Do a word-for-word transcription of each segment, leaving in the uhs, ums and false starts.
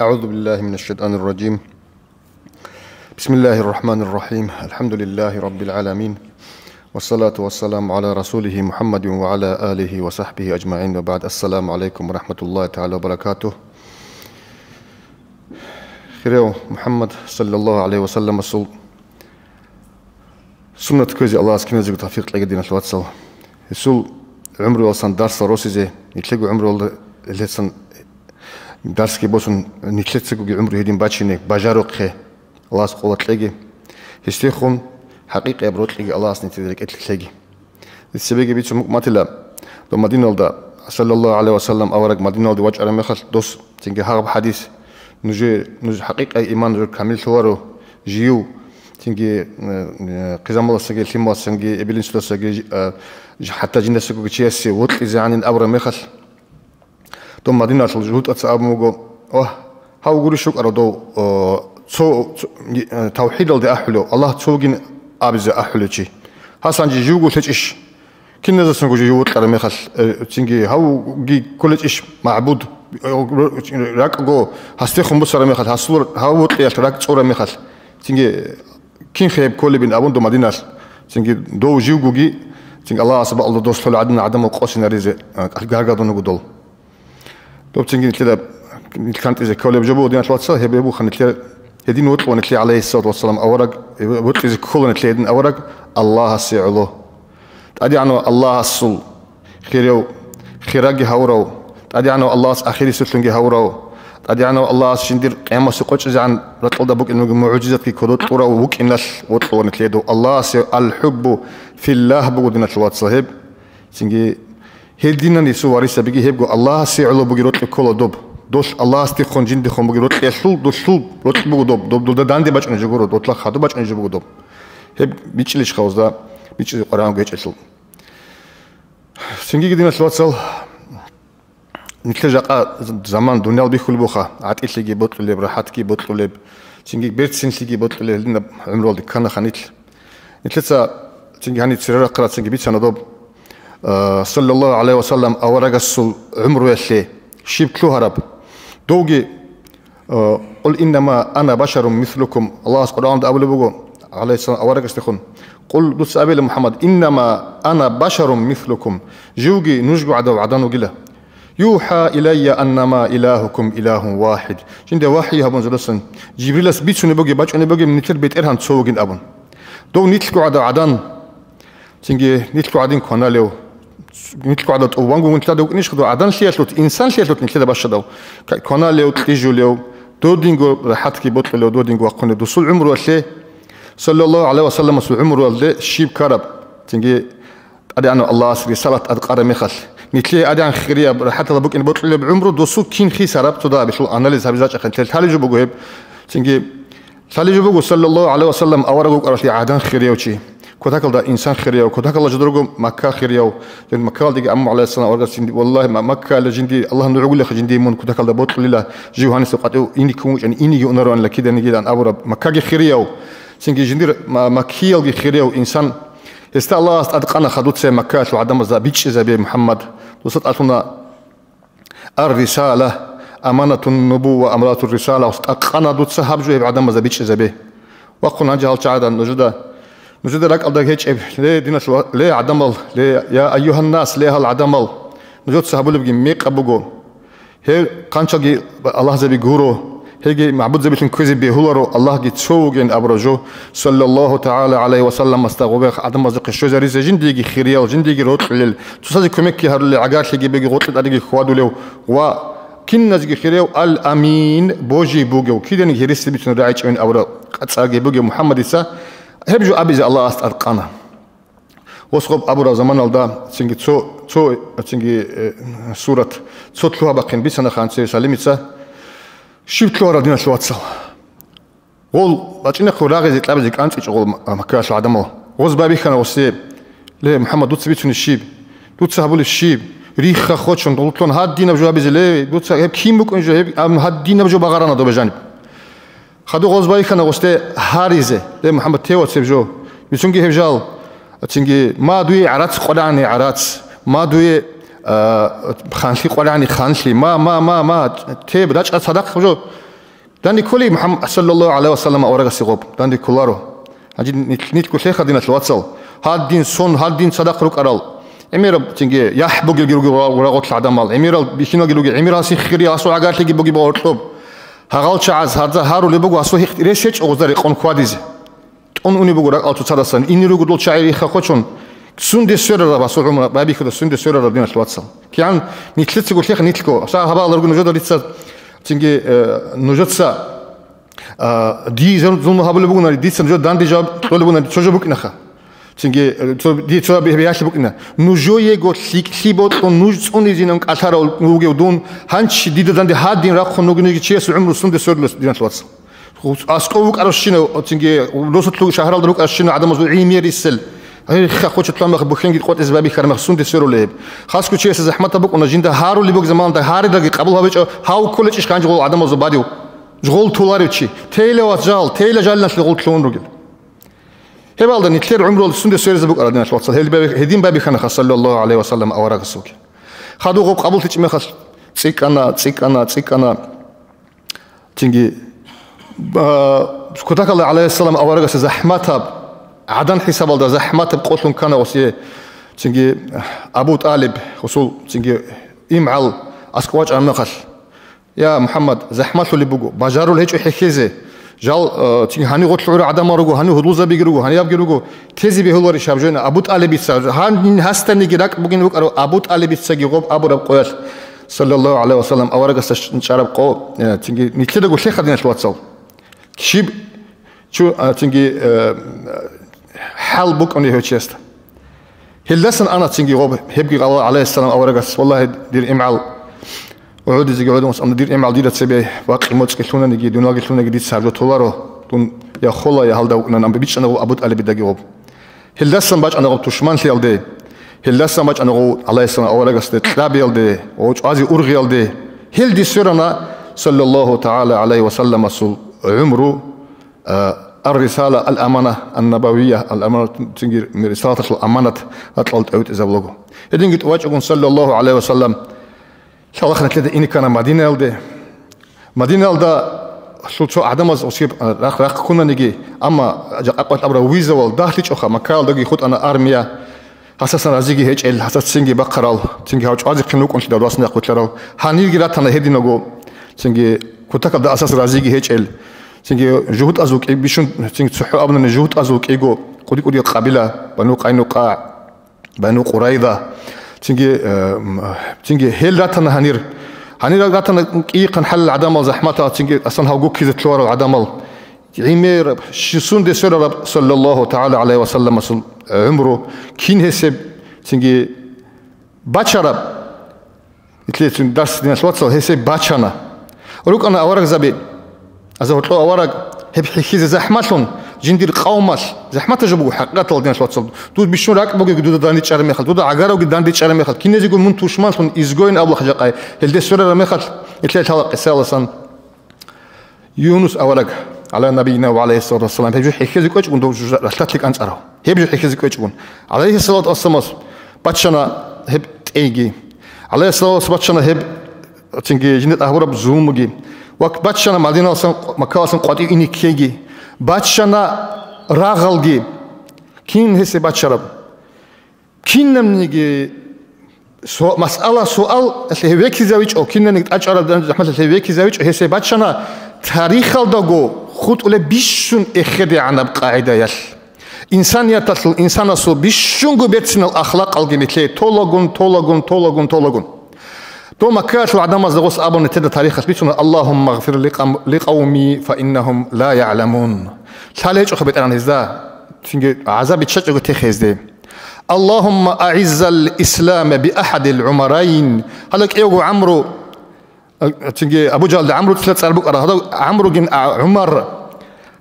أعوذ بالله من الشيطان الرجيم. بسم الله الرحمن الرحيم. الحمد لله رب العالمين. والصلاة والسلام على رسوله محمد وعلى آله وصحبه أجمعين. وبعد. السلام عليكم ورحمة الله تعالى وبركاته. Хирияв МухӀаммад саллаллагьу гӀалайгьи ва салламасул суннат кквезе Аллагьас киназего тавфикъ кьеги, диналъ вацал. Гьесул гӀумруялсан дарсал росизе, нилъего гӀумруялда гьелдасан дарсги босун, нилъецагоги гӀумру гьедин бачине бажарухъе Аллагьас къуват кьеги. Гьесдехун хӀакъикъияб рокьиги Аллагьас нилъеда рекӀелъе лъеги. Цебеги бицун букӀун батила, дов Мадиналда, саллаллагьу гӀалайгьи ва саллам, авараг Мадиналде вачӀараб мехалъ, дос цинги гьаб хӀадис: нужее, нуж хӀакъикъай иман нужер камиллъуларо, жив, цинги, э, э, хъизамаласаги, лъималасаги, эбел-инсудасаги, э, ж-, хӀатта жиндасаго чиясе вокьизегӀанин абураб мехалъ, дов Мадиналъул жугьутӀаца абун буго: «Агь, гьав гурищ вукӀарав дов, о, цо, цо, э, тавхӀидалде ахӀулев, Аллагь цо вугин абизе ахӀулев чи. Гьасан жи живго лъечӀищ? Киназасанго жив вокьараб мехалъ, э, цинги гьавги кколечӀищ магӀбуд, э, ракӀго гьасдехун бусараб мехалъ, гьасул гьав вокьиялъ ракӀ цӀураб мехалъ, цинги кинха гьеб кколебин?» абун дов Мадиналъ, цинги дов живгоги, цинги Аллагьас бакӀалда дос лъолел гӀадин гӀадамал къосинаризе, э, гаргадун руго дол. Доб цинги нилъеда, нилъ кантӀизе кколеб жо буго, диналъ вацал, гьеб буго нилъер гьедин вокьула нилъее, гӀалайгьиссалату вассалам, авараг, вокьизе ккола нилъее гьедин авараг Аллагьасе гӀоло. ТӀадегӀанав Аллагьасул хирев, хираги гьавурав, ТӀадегӀанав Аллагьас ахирисеблъунги гьавурав, ТӀадегӀанав Аллагьас жиндир къиямасе къочӀизегӀан ракьалда букӀинаго мугӀжизатги кодоб кьурав вукӀиналъ вокьула нилъее дов. Аллагьасе алхӀуббу филлагь буго, диналъ вацал, гьеб. Цинги гьел динан гьесул варисабиги гьебго Аллагьасе гӀоло буги рокьи ккола доб. Долъ Аллагьасдехун жиндехун буги рокьиялъул, долъул рокьи буго доб. Доб дуда данде бачӀунеб жо гуро, долъа хадуб бачӀунеб жо буго доб. Гьеб бичӀчӀилищха гьезда, бичӀчӀизе къваригӀун гьечӀелъул. Цинги, диналъ вацал, нилъер жакъа заман дуниял бихьулеб буха, гӀатӀилъиги бокьулеб, рахӀатги бокьулеб, цинги берцинлъиги бокьулеб гьелдинаб гӀумруялде кканаха нилъ. Нилъеца цинги гьаниб церарахъараб цинги бицана доб, а, саллаллагьу гӀалайгьи ва саллам, аварагасул гӀумруялъе щиб лъугьараб. Довги, а, «Къул иннама ана башарун мислукум», Аллагьас Къуръанда абулеб буго, гӀалайгьиссалам, аварагасдехун: «Къул», дуца абила, МухӀаммад, «иннама ана башарун мислукум», живги нужго гӀадав гӀадан вугила. «ЮхӀа илайя аннама илагьукум илагьун вахӀид». Жинда вахӀи гьабун зодасан, Жибрилас бицунеб бугеб, бачӀунеб бугеб нилъер БетӀергьан цо вугин абун. Дов нилъго гӀадав гӀадан, цинги нилъго гӀадин кваналев, нилъго гӀадав тӀубанго нилъеда вукӀинищха дов гӀаданлъиялъулъ, инсанлъиялъулъ нилъеда бащадав, ка-, кваналев, кьижулев, додинго рахӀатги бокьулев, додинго вахъунев дусул гӀумруялъе, саллаллагьу гӀалайгьи ва салламасул гӀумруялде щиб ккараб, цинги ТӀадегӀанав Аллагьас рисалат тӀадкъараб мехалъ, нилъее гӀадин хирияб, рахӀаталда букӀин бокьулеб гӀумру досул кин хисараб, цо дагьабилъул анализ гьабизе рачӀахъе нилъер лъалеб жо буго гьеб. Цинги лъалеб жо буго, саллаллагьу гӀалайгьи ва саллам, авараг вукӀаралъе гӀадан хирияв чи, кутакалда инсан хирияв, кутакалда жодорго Макка хирияв. Жин Маккалдеги амма, гӀалайгьиссалам, аварагас жинди, валлагьи, Ма-, Маккаялда жинди, Аллагь, нуж гугӀулеха жинди мун кутакалда бокьулила, жив гьаниса къватӀив ине ккун вукӀани, инеги унароанила киданиги абураб Маккаги хирияв. Цинги жиндир ма-, маккиялги хирияв инсан. Гьесда Аллагьас тӀадкъана хадуца Маккаялъул гӀадамазда: «БичӀчӀизабе, МухӀаммад, дуца тӀалъуна ар-рисала, аманатун нубуа, аманатур рисала, тӀадкъана дуца гьаб жо гьеб гӀадамазда бичӀчӀизабе». Вахъун гьанже гьал чагӀадан нужеда, нужеда ракӀалда гьечӀеб, ле, диналъ ва-, ле, гӀадамал, ле, я айюгьаннас, ле, гьал гӀадамал, нужеца гьабулебги мекъаб буго. Гьел хъанчалги аллагьзаби гуро, гьелги магӀбудзабилъун кквезе бегьуларо, Аллагьги цо вугин абураб жо, саллаллагьу тагӀала гӀалайгьи ва салламасда гъобехъ гӀадамаздехъе щвезаризе жиндиеги хириял, жиндиеги рокьулел, цоцазе кумекги гьарулел, гӀагарлъиги бугев, гъоркье тӀадеги хьвадулев ва киназеги хирияв, Ал-Амин, божи бугев, киданиги гьереси бицун рагӀичӀевин абураб цӀарги бугев МухӀаммадица гьеб жо абизе Аллагьас тӀадкъана. Гъос гъоб абураб заманалда цинги цо, цо, цинги, э, сурат, цо лъугьа-бахъин бицана ханцев Салимица. Щиб лъугьарал, диналъ вацал? Гъол бачӀинахъе рагъизе-кьабизе кӀанцӀичӀо гъол Ма-, Маккаялъул гӀадамал. Гъоз байбихьана гъосие: «Ле, МухӀаммад, дуца бицунеб щиб? Дуца гьабулеб щиб? Рихха хочун, гъуллъун гьадинаб жо гьабизе, ле, дуца гьеб кин букӀун жо, гьеб, ам, гьадинаб жо багъарана доба жаниб». Хадуб гъоз байхьана гъосде гьаризе: «Ле, МухӀаммад, тевац гьеб жо. Бицунги гьеб жал. Цинги ма дуе гӀарац къваригӀани гӀарац, ма дуе, а, ханлъи къваригӀани ханлъи, ма, ма, ма, ма, теб, рачӀа цадахъ гьеб жо». Данде кколей МухӀаммад саллаллагьу гӀалайгьи ва саллам аварагасе гъоб? Данде кколаро. Гьанже нил-, нилъго лъеха, диналъ вацал. Гьадин сон, гьадин цадахъ рукӀарал. ГӀемераб цинги яхӀ бугелги руго ва-, рагъулъ гӀадамал. ГӀемерал бихьиналги руго, гӀемерал гьасихъири, гьасул гӀагарлъиги буги багъоркьоб. Гьагъал чагӀаз гьарза гьарулеб буго гьасул гьикъ рес гьечӀо гъозда рекъон хьвадизе. ТӀун унеб буго ракӀал цоцадасан, ине руго дол чагӀи рихха хочун, сунде сверараб гьасул гӀумру байбихьуда, сунде сверараб, диналъ вацал. КигӀан нилъецаго лъеха нилъго, са гьабааларго нужеда дица, цинги, э, нужеца, а, дие зул-, зулму гьабулеб бугонари, дица нужеда данде жаваб кьолеб бугонари, цо жо букӀинаха. Цинги, э, цо, дие цо бигь-, бигьалъи букӀина. Нужоего лъикӀлъи бокьун, нуж цӀунизинан кӀалъарав вугев дун, гьанчи дида данде гьадин рахъун вугониги чиясул гӀумру сунде сверулес, диналъ вацал. АскӀов вукӀаравщинав, цинги росулъ шагьаралда рукӀаравщинав гӀадамазул гӀемер рисел. Гьей, ха, хоча лъан мех, бухьенги къотӀизе байбихьараб мех, сунде сверулеб? Хасго чиясе захӀматаб букӀуна, жинда гьарулеб буго заманалда гьаридаги къабул гьабичӀо, гьав кколечӀищ гьанже гъол гӀадамазул барив? Гъол толарев чи. Тейла вац жал, тейла жалиналъе гъол лъугьун ругел. Гьебалда нилъер гӀумру сунде сверизе букӀара, диналъ вацал, гьел байби-, гьедин байбихьанаха, саллаллагьу гӀалайгьи ва саллам, аварагасулги. Хадув гъоб къабуллъичӀеб мехалъ цӀикӀкӀана, цӀикӀкӀана, цӀикӀкӀана. Цинги, а, кутакалда гӀалайгьиссалам аварагасда захӀматаб, гӀадан хӀисабалда захӀматаб къолъун ккана гъосие. Цинги Абу ТӀалиб гъосул, цинги имгӀал аскӀов вачӀараб мехалъ: «Я МухӀаммад, захӀмалъулеб буго, бажарулеб гьечӀо хӀехьезе. Жал, а, цинги гьанив гъорлъ гӀурал гӀадамал руго, гьанив гьудулзабиги руго, гьанибабги руго. Тезе бегьуларищ гьаб жойна?» Абу ТӀалибица, гьанин гьасданиги ракӀ бугин букӀарав Абу ТӀалибицаги гъоб абураб къоялъ, саллаллагьу гӀалайгьи ва саллам, аварагасда чӀараб къо, э, цинги нилъедаго лъеха, диналъ вацал. Щиб чу-, а, цинги, э, хӀал букӀунеб гьев чиясда. Гьелдасан ана цинги гъоб, гьебги гьала гӀалайгьиссалам аварагас: «Валлагьи, дир имгӀал, гӀодизеги гӀодун, амма дир имгӀал дида цебе вакъи-моцӀги лъунаниги, дуниялги лъунаниги, дица гьаб жо толаро, дун я хола, я гьалда вукӀунан», амма бичӀчӀана гъоб Абу ТӀалибидаги гъоб. Гьелдасан бачӀана гъоб тушманлъиялде, гьелдасан бачӀана гъов гӀалайгьиссалам аварагасде кьабиялде ва чӀвазе ургъиялде. Гьелде сверана саллаллагьу тагӀала гӀалайгьи ва салламасул гӀумру, а, ар-рисала ал-амана ан-набавия, ал-амана, цинги рисалаталъул аманат ракьалда тӀовитӀизабулаго. Гьединги тӀувачӀогун, саллаллагьу гӀалайгьи ва саллам, лъалахъ нилъеда ине ккана Мадинаялде. Мадинаялда лъуцо гӀадамаз осеб рахъ-рахъ ккунаниги, амма жакъа къватӀ абураб визавал дагьлъичӀоха, Маккаялдаги хутӀана армия, гьасасан разиги гьечӀел, гьасас цинги бахъарал, цинги гьав чӀвазехъин вукӀунлъидал вас нахъвилълъарал. Гьанирги ратана гьединаго, цинги кутакалда гьасас разиги гьечӀел, цинги жугьутӀазул кӀи-, бищун, цинги цохӀо абунани жугьутӀазул кӀиго, кӀуди-кӀудиял къабила, Бану Къайнукъа, Бану Къурайза, цинги, э, м, цинги гьел ратана гьанир. Гьанир ратана кӀийихъан хӀалил гӀадамал, захӀматал, цинги асан гьав гуккизе лъугьарал гӀадамал. ГӀемер, щи-, сунде сверараб, саллаллагьу тагӀала гӀалайгьи ва салламасул гӀумру, кин гьесеб, цинги бачараб. Итлецин дарс, диналъ вацал, гьесеб бачана. РукӀана аварагзаби, аза гьоркьо авараг, гьеб хӀехьизе захӀмалъун, жиндир къавмалъ, захӀматаб жо буго хӀакъикъаталда, диналъ вацал. Дур бищун ракӀ бугеги дуда дандечӀараб мехалъ, дуда гӀагаралги дандечӀараб мехалъ, киназего мун тушманлъун изгоин абулахъ жакъай, гьелде сверараб мехалъ, итлъай лъала къисаяласан. Юнус авараг, гӀала набийина ва гӀалайгьиссалату вассалам, гьеб жо хӀехьезе кӀвечӀгун дов жужа-, ралъдалъе кӀанцӀарав. Гьеб жо хӀехьезе кӀвечӀгун, гӀалайгьиссалату вассаламас бачана гьеб тӀейги. ГӀалайгьиссалату вассаламас бачана гьеб, цинги жинда тӀагьабураб зулмуги. Ва бачана Мадиналасан, Маккаласан къватӀив ине ккейги. Бачана рагъалги. Кин гьесие бачараб? Кинабниги со-, масъала, суал гьев векизавичӀо, кинабниги тӀачӀараб захӀмалъ гьев векизавичӀо, гьесие бачана тарихалдаго хутӀулеб бищун эхедегӀанаб къагӀидаялъ. Инсанияталъул, инсанасул бищунго берцинал ахлакъалги нилъее толагун, толагун, толагун, толагун. Дов Маккаялъул гӀадамазда гъос абуна, нилъеда тарихалъ бицуна: «Аллагьумма гъфир ли къам-, ли къавми фа иннагьум ла ягӀламун». Лъала гьечӀоха, БетӀергьан, гьезда, цинги гӀазаб биччачӀого тех гьезде. «Аллагьумма агӀиззал ислама би ахӀадил гӀумарайн». Гьала кӀиявго ГӀамру, а, цинги Абу Жагьлда ГӀамру цӀила цӀар букӀара, гьадав ГӀамругин, а, ГӀумар,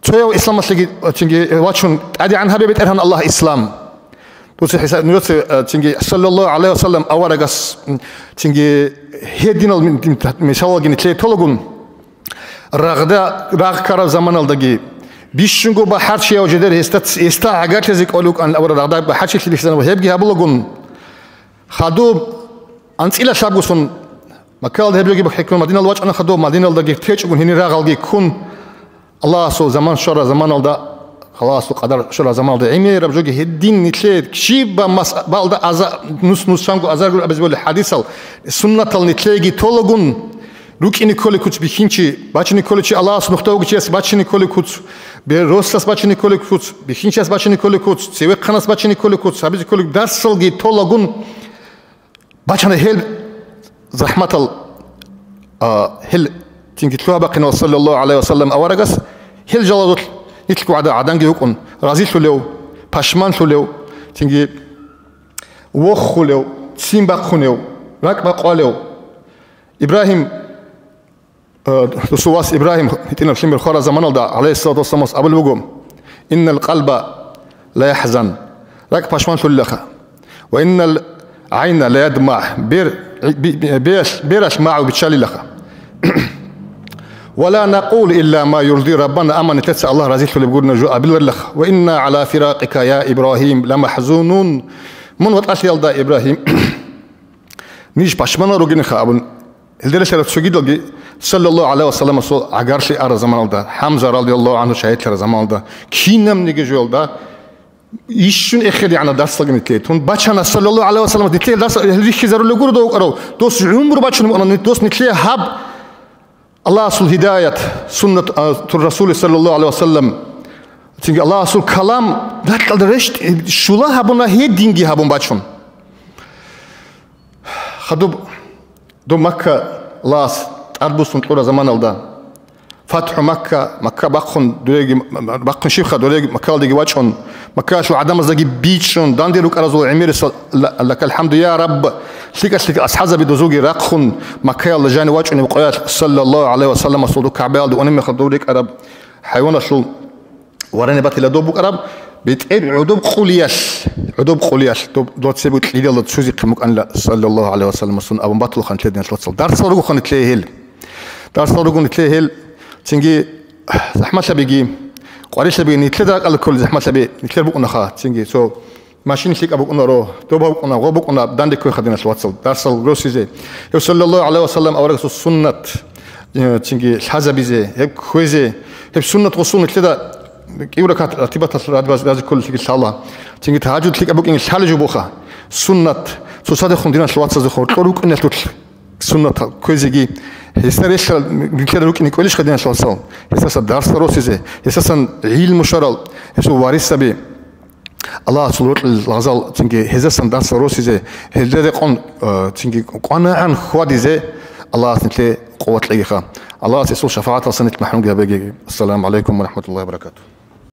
цояв исламалъеги, цинги вачун, тӀадегӀан гьабе, БетӀергьан Аллагь, ислам. Дуца хӀиса-, нужеца, а, цинги, саллаллагьу гӀалайгьи ва саллам, аварагас, м, цинги гьединал мин-, мин-, мисалалги нилъее толагун. Рагъда, рагъ ккараб заманалдаги, бищунго бахӀарчияв жидер гьесда ц-, гьесда гӀагарлъизе кӀолев вукӀан абураб рагъда бахӀарчилъи бихьизанаб, гьебги гьабулагун. Хадуб анцӀила лъабгосун Маккаялда гьеб жоги хӀикмат, Мадиналда вачӀана хадуб, Мадиналдаги течӀого гьенир рагъалги ккун, Аллагьасул заман щвара заманалда, Аллагьасул къадар щвара заманалда гӀемераб жоги гьедин нилъее щибаб мас-, балда аза-, нус-нусанго азаргур абизе боли хадисал, суннатал нилъееги толагун, рукӀине кколеб куц бихьинчи, бачине кколев чи Аллагьас нухда вугев чияс бачине кколеб куц, бе-, росас бачине кколеб куц, бихьинчияс бачине кколеб куц, цевехъанас бачине кколеб куц, гьабизе кколеб дарсалги толагун, бачана гьел захӀматал, а, гьел цинги лъугьа-бахъинал саллаллагьу гӀалайгьи ва саллам аварагас, гьел жалазулъ нилъго гӀада-, гӀаданги вукӀун, разилъулев, пашманлъулев, цинги вохулев, ццин бахъунев, ракӀ бакъвалев. Ибрагьим, э, досул вас Ибрагьим гьитӀинаб лъимер хвараб заманалда, гӀалайгьиссалату вассаламас абулеб буго: «Иннал къалба ла яхӀзан», ракӀ пашманлъулилаха. «Ва иннал гӀайна ла ядмагӀ», бер, би-, би-, бералъ, бералъ магӀу биччалилаха. «Ва ла накъулу илла ма юрди Раббана», амма нилъеца Аллагь разилъулеб гурони жо абиларилаха. «Ва инна гӀала фиракъика, я Ибрагьим, ламахӀзунун». Мун ватӀалъиялда, Ибрагьим, ниж пашманал ругениха абун, гьелдералъарав цогидалги, саллаллагьу гӀалайгьи ва салламасул гӀагарлъи араб заманалда, ХӀамза радияллагьу гӀангьу шагьидлъараб заманалда, кинабниги жоялда, ищун эхедегӀанаб дарсалги нилъее тун бачана, саллаллагьу гӀалайгьи ва саллам, нилъее дарс гьел рихьизарулел гуро дов вукӀарав, дос гӀумру бачун букӀана, дос нилъее гьаб Аллагьасул гьидаят, суннат, а, тур Расули саллаллагьу гӀалайгьи ва саллам, цинги Аллагьасул калам ракьалда рещтӀ-, щула гьабуна, гьединги гьабун бачун. Хадуб, доб Макка Аллагьас тӀадбуссун кьураб заманалда, ФатхӀу Макка, Макка бахъун, дурейги, бахъун щибха, дурейги Маккалдеги вачӀун, Маккаялъул гӀадамаздаги бичӀчӀун, данде рукӀаразул гӀемерисал, ла-, лакал хӀамду, я Рабб, лъикӀа-лъикӀа асхӀабзаби дозулги рахъун, Маккаялда жанив вачӀунеб къоялъ, саллаллагьу гӀалайгьи ва салламасул, доб КагӀбаялде унеб мехалъ дов рекӀараб хӀайваналъул варани батила доб букӀараб, бетӀер гӀодоб къулиялъ, гӀодоб къулиялъ доб, доб цебе кьидалда цузехъин букӀанила, саллаллагьу гӀалайгьи ва саллам, сун абун батулаха нилъее, диналъул вацал. Дарсал ругоха нилъее гьел. Дарсал руго нилъее гьел. Цинги захӀмалъабиги, къварилъабиги нилъеда ракӀалда кколел захӀмалъаби нилъер букӀунаха. Цинги цо машин лъикӀаб букӀунаро, доб букӀуна, гъо букӀуна, данде ккойха, диналъул вацал, дарсал росизе. Гьев саллаллагьу гӀалайгьи ва саллам аварагасул суннат, э, цинги лъазабизе, гьеб кквезе, гьеб суннат гъосул нилъеда кӀиго ракагӀат ратибаталъ рад-, баз-, рази кколелъиги лъала. Цинги тагьажуд лъикӀаб букӀин лъалеб жо буха. Суннат, цоцадехун, диналъул вацазехун, гьоркьор рукӀиналъулъ суннат кквезеги, гьесда релълъарал нилъеда рукӀине кӀвелищха, диналъул вацал? Гьесдаса дарсал росизе, гьесдасан гӀилму щварал, гьесул варисаби, Аллагьасул рокьи лагъзал, цинги гьездасан дарсал росизе, гьелда рекъон, э, цинги кӀванагӀан хьвадизе Аллагьас нилъее къуват кьегиха. Аллагьас гьесул шафагӀаталдасан нилъ махӀрумги гьабеги. Ассаламу гӀалайкум ва рахӀматуллагьи ва баракатугь.